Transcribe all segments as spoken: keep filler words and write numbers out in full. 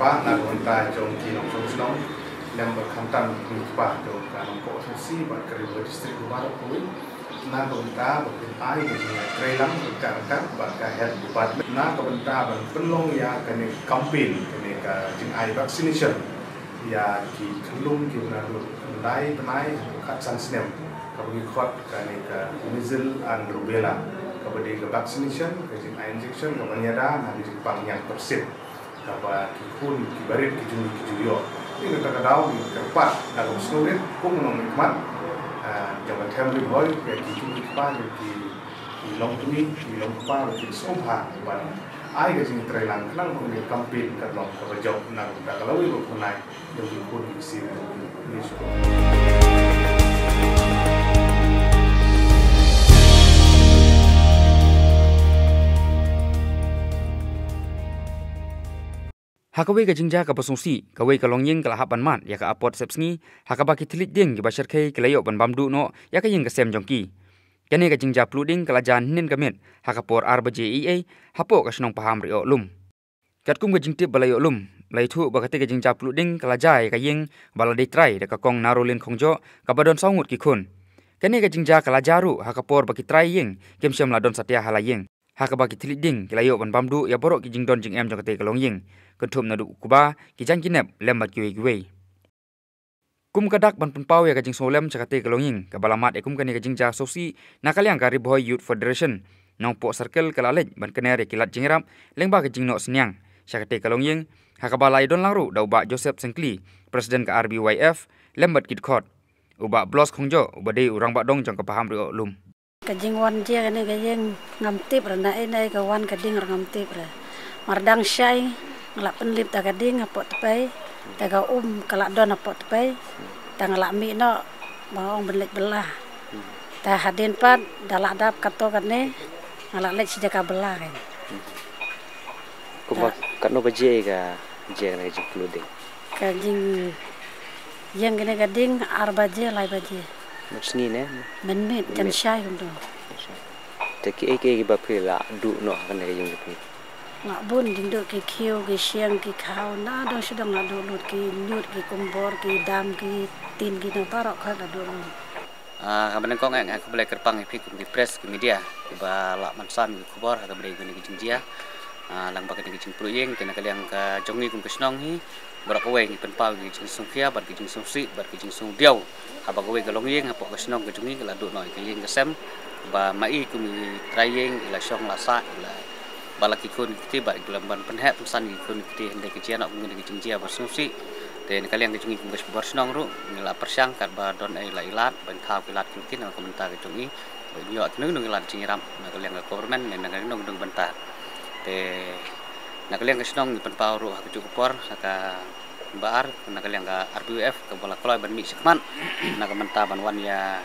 Ba na ka bynta jong ki nongshong shnong, lem bad khamtam ki kpa jong ka Nongpoh Sngewsih bad ka Ri Bhoi District baroh kawei. Na ka bynta ba kin ai ka jingtreilang ryngkat ryngkat bad ka Health Department. Na ka bynta ban pynlong ïa kane ka campaign, kane ka jingai vaccination ïa ki khyllung kiba naduh khyndai bnai haduh khatsan snem, kaba ngi khot kane ka measles and rubella, kaba dei ka vaccination, ka jingai injection kaba ïada na ka jingpang ñiangpyrshit, kaba ki khun kiba rit ki jong ngi ki ju ïoh. Te na kata ka daw ngi kyrpad da ka sngewrit kum u nongmihkhmat, ah, jong ka Them Ri Bhoi, ïa ki kmie ki kpa, ïa ki, ki longkmie ki longkpa, ïa ki sngewbha ban ai ka jingtreilang khnang ba kane ka campaign kan long kaba jop na ka bynta ka lawei ba khun lai jong ki khun ki ksiew jong ki. Khublei shibun. Ha kawei ka jingjia kaba sngewsih, kawei ka longïing ka la hap ban mad ïa ka apot sepsngi, ha kaba ki thylliej dieng kiba shyrkhei ki la ïoh ban bam duh noh ïa ka ïing ka sem jong ki. Kane ka jingjia pluh dieng ka la jia hynnin ka miet ha ka por ar baje eiei hapoh ka shnong Pahamrioh Lum. Katkum ka jingtip ba la ïoh lum, la ïathuh ba katei ka jingjia pluh dieng ka la jia ïa ka ïing ba la dei trai da ka Kong Narolin Khongjoh, kaba don saw ngut ki khun. Kane ka jingjia ka la jia ruh ha ka por ba ki trai ïing kim shym la don satia ha la ïing, ha kaba ki thylliej dieng ki la ïoh ban bam duh ïa baroh ki jingdon jingem jong katei ka longïing, kynthup naduh u kba, ki jaiñ ki nep lem bad kiwei kiwei. Kum ka dak ban pynpaw ïa ka jingsngewlem sha katei ka longïing kaba la mad ïa kum kane ka jingjia sngewsih, na ka liang ka Ri Bhoi Youth Federation Nongpoh Circle ka la leit ban kner ïa ki lad jingïarap lyngba ka jingnoh synñiang sha katei ka longïing, ha kaba la ïadon lang ruh da u Bah Joseph Syngkli, President ka R B Y F, lem bad ki dkhot, u Bah Bloss Khongjoh uba dei u Rangbah Dong jong ka Pahamrioh Lum. Ka jingwan jia kane ka ïing ngam tip re, naei naei ka wan ka dieng re ngam tip re. Mar dang shai nga la pynlip da ka dieng hapoh tpei, te ka um ka la don hapoh tpei, te nga la mih noh ba ong ban leit bylla. Te hadien pat da la dap kato kane nga la leit sha jaka bylla kane. Kumba katno baje ka jia kane ka jingpluh dieng? Ka jingïeng kane ka dieng ar baje, lai baje. Mynsngi ne? Mynmiet, jan shai kumto. Te kiei kiei kiba phi la duh noh ha kane ka ïing jong phi? Nga bun jingduh, ki khiew, ki shiang, ki khaw, nadong shadong la duh lut, ki ñiut, ki kumbor, ki dam, ki tin, kino baroh khoit la duh lut. Ah, kaba nyngkong eh nga ai khublei kyrpang ïa phi kum ki press, ki media kiba lah ban sam ïa ki khubor ha kaba dei kane ka jingjia. Ah, lyngba kane ka jingpluh ïing, te na ka liang ka jong ngi kum ka shnong hi, baroh kawei ngi pynpaw ïa ki jingsngewkhia bad ki jingsngewsih bad ki jingsngewdiaw haba kawei ka longïing hapoh ka shnong ka jong ngi ka la duh noh ïa ka ïing ka sem, ba ma i kum i trai ïing i la shong la sah, i la ba la ki khun ki kti bad i la ban pynheh pynsan ki khun ki kti, hynrei ka jia noh kum kane ka jingjia ba sngewsih. Te na ka liang ka jong ngi kum ka shibor shnong ruh ngi la pyrshang katba don ei la i lad ban thaw ki lad ki lynti na ka bynta ka jong i, ba i ïoh kino kino ki lad jingïarap na ka liang ka government ne na kino kino ki bynta. Te na ka liang ka shnong ngi pynpaw ruh ha kajuh ka por ha ka Ba ar na ka liang ka R B Y F kaba la kloi ban mih shakhmat na ka bynta ban wan ïa,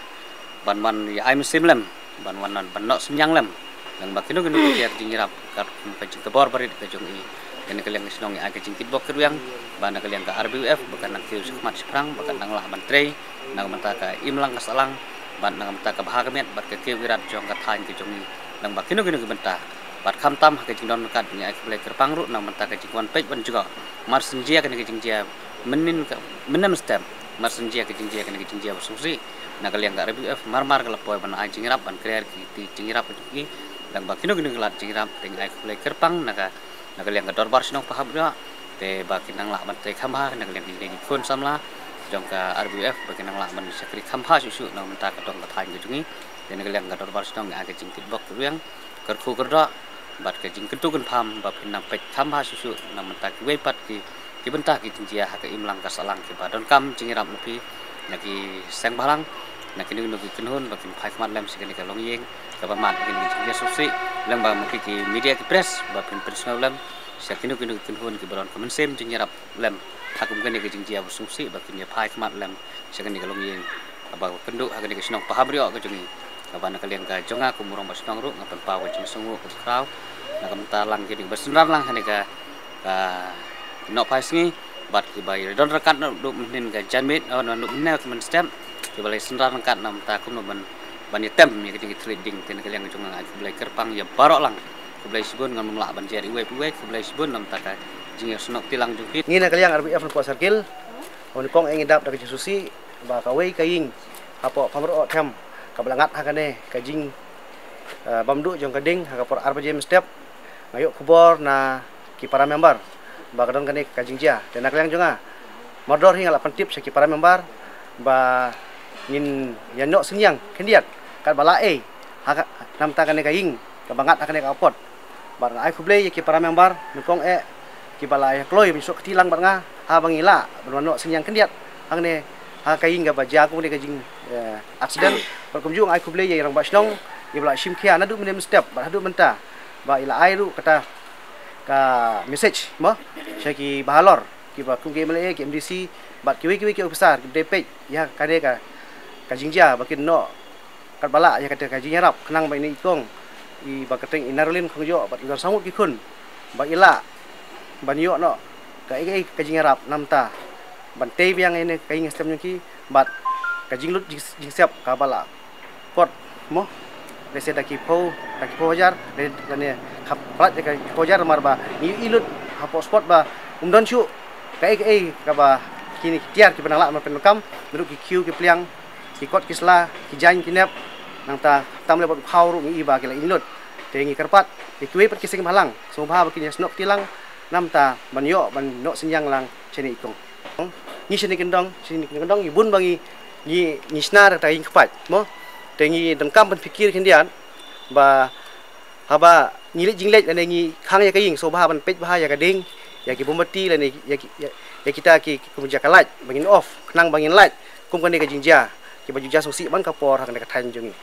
ban wan ïa ai mynsiem lem, ban wan ban noh synñiang lem. Lyngba kino kino ki jingïarap, ka jingkabor barit ka jong i. Kane ka liang ka shnong i ai ka jingkitbok kyrwiang ba na ka liang ka R B Y F ba kan nang kiew shakhmat shaphrang, ba kan nang lah ban trei na ka bynta ka imlang ka sahlang bad na ka bynta ka bha ka miat bad ka kiew irat jong ka thaiñ ka jong i. Lyngba kino kino ki bynta, bad khamtam ha ka jingdon ryngkat ngi ai khublei kyrpang ruh na ka bynta ka jingwan peit ban jngoh. Mar shen jia kane ka jingjia mynnin ka, mynnin step, mar shen jia ka jingjia kane ka jingjia ba sngewsih, na ka liang ka R B Y F mar mar ka la poi ban ai jingïarap, ban krer ki, ki jingïarap ki, lyngba kino kino ki lad jingïarap. Te ngi ai khublei kyrpang na ka, na ka liang ka dorbar shnong Pahamrioh, te ba kin nang lah ban trei kham bha na ka liang ki, ki khun samla jong ka R B Y F, ba kin nang lah ban shakri kham bha shuh shuh na ka bynta ka dong ka thaiñ ka jong i. Te na ka liang ka dorbar shnong ngi ai ka jingkitbok kyrwiang, kyrkhu kyrdoh bad ka jingkyntu kynpham ba phin nang peit kham bha shuh shuh na ka bynta kiwei pat ki, ki bynta ki jingjia ha ka imlang ka sahlang kiba donkam jingïarap na phi na ki seng bhalang, na kino kino ki kynhun ba kin phai khmat lem sha kane ka longïing kaba mad ïa kine ki jingjia sngewsih, lyngba ma phi ki media ki press ba phin pynsngew lem sha kino kino ki kynhun kiba don ka mynsiem jingïarap lem ha kum kane ka jingjia ba sngewsih, ba kin ïa phai khmat lem sha kane ka longïing kaba kynduh ha kane ka shnong Pahamrioh ka jong i. Kaba na ka liang ka jong nga kum u rangbah shnong ruh nga pynpaw ka jingsngewnguh ka jingkhraw na ka bynta lang kine kiba synran lang ha kane ka, ka nohphai sngi bad kiba ïa don ryngkat naduh mynhynnin ka janmiet, oh, naduh mynne ka mynstep, kiba la ïa synran ryngkat na ka bynta kumno ban, ban ïa tem ïa ka jingïatylli ding. Te na ka liang ka jong nga nga ai khublei kyrpang ïa baroh lang. Khublei shibun, ngam lah ban jer iwei pa iwei, khublei shibun na ka bynta ka Jingïasnoh kti lang jong phi. Ngi na ka liang R B F Nongpoh Circle, u nyngkong eh ngi dap da ka jingsngewsih ba kawei ka ïing hapoh Pamroh Them kaba la ngat ha kane ka jing, eh, bam duh jong ka ding ha ka por ar baje mynstep. Nga ïoh khubor na ki para member ba ka don kane ka jingjia. Te na ka liang jong nga, mardor hi nga la pyntip sha ki para member ba ngin ïa noh synñiang khyndiat katba la ei ha ka, namta kane ka ïing kaba ngat ha kane ka apot. Bad nga ai khublei ïa ki para member nyngkong eh kiba la ïa kloi ban ïasnoh kti lang bad nga haba ngi lah ban wan noh synñiang khyndiat hangne ha ka ïing kaba jia kum kane ka jing, eh, accident. Bad kumjuh nga ai khublei ïa i rangbah shnong iba la shim khia naduh mynne mynstep bad haduh mynta ba i la ai ruh kata ka message mo sha ki bahalor kiba kum ki M L A, ki M D C bad kiwei kiwei ki officer kiba dei peit ïa kane ka, ka jingjia ba kin noh katba lah ïa kata ka jingïarap khnang ba ine i kong iba kyrteng i Narolin Khongjoh bad i don saw ngut ki khun ba i lah ban ïoh noh kaei kaei ka jingïarap namta ban tei biang ïa ine ka ïing ka sem jong ki bad ka jinglut jing, jingsep kaba la kot mo. Lehse da ki phew, da ki phew hajar, lane, lane kham palat da ki phew hajar namar ba ngi ïohi lut hapoh spot ba ym don shuh kaei kaei kaba kine ki tiar kiba nang lah ban pyndonkam, naduh ki khiew ki pliang, ki kot ki sla, ki jaiñ ki nep, nangta tam leh bad u khaw ruh ngi i ba ki la ïeng lut. Te ngi kyrpad ïa kiwei pat ki seng bhalang sngewbha ba kin ïasnoh kti lang namta ban ïoh ban noh synñiang lang shane i kong. Ngi shane kyndong, shane kyndong ngi bun ba ngi, ngi, ngi shna da kata ka ïing kpaid mo. Te ngi donkam ban pyrkhat khyndiat ba haba ngi leit jingleit lane ngi khang ïa ka ïing sngewbha ban peit bha ïa ka ding, ïa ki mombati lane ïa ki, ïa, ïa kita ki, ki kumba ka light ba ngin off khnang ba ngin light kum kane ka jingjia kiba ju jia sngewsih man ka por ha kane ka thaiñ jong ngi.